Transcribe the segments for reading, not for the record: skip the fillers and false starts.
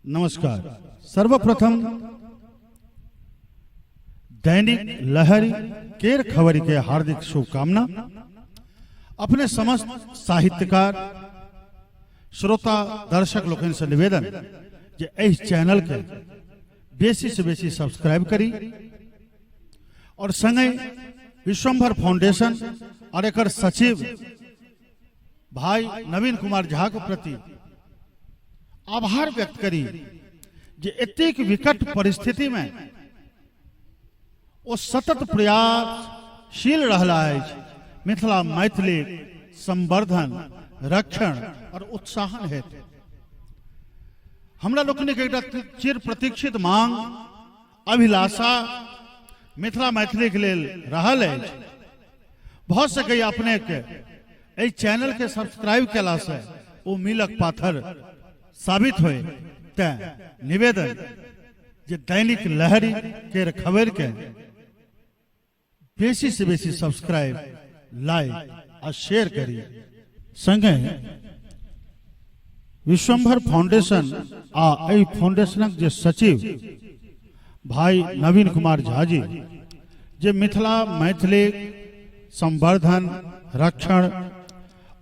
नमस्कार। सर्वप्रथम दैनिक लहरी केर खबर के हार्दिक शुभकामना। अपने समस्त साहित्यकार, श्रोता, दर्शक लोकनि से निवेदन जे एहि चैनल के बेसी से बेसी सब्सक्राइब करी और संगे विश्वम्भर फाउंडेशन और एकर सचिव भाई नवीन कुमार झा के प्रति आभार व्यक्त करी जे एतेक विकट परिस्थिति में ओ सतत प्रयासशील रहला अछि मिथिला मैथिली संवर्धन, रक्षण और उत्साहन हेतु। हमरा लोकनिक एकटा चिर प्रतीक्षित मांग, अभिलाषा मिथिला मैथिली के लेल रहल अछि। भऽ सकैए अपने के एहि चैनल के सब्सक्राइब केला से ओ मीलक पाथर साबित होए, तें निवेदन जे दैनिक लहरी केर खबर के बेसी से बेसी सब्सक्राइब, लाइक आ शेयर करी। संगे विश्वम्भर फाउंडेशन आ एहि फाउंडेशनक जे सचिव भाई नवीन कुमार झा जी, जे मिथिला मैथिली संवर्धन, रक्षण,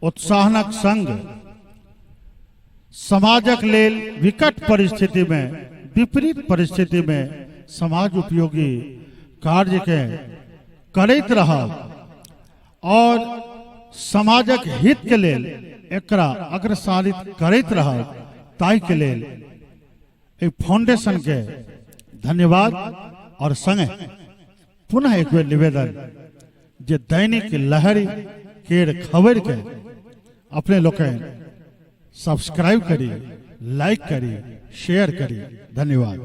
उत्साहनक संग समाजक लेल विकट परिस्थिति में, विपरीत परिस्थिति में समाज उपयोगी कार्य के करैत रहब और समाजक हित के लेल एकरा अग्रसारित करैत रहब, ताहि के लेल एहि फाउंडेशन के धन्यवाद। और संगे पुनः एक बेर निवेदन जे दैनिक लहरी केर खबर के अपने लोकनि सब्सक्राइब करी, लाइक करी, शेयर करी। धन्यवाद।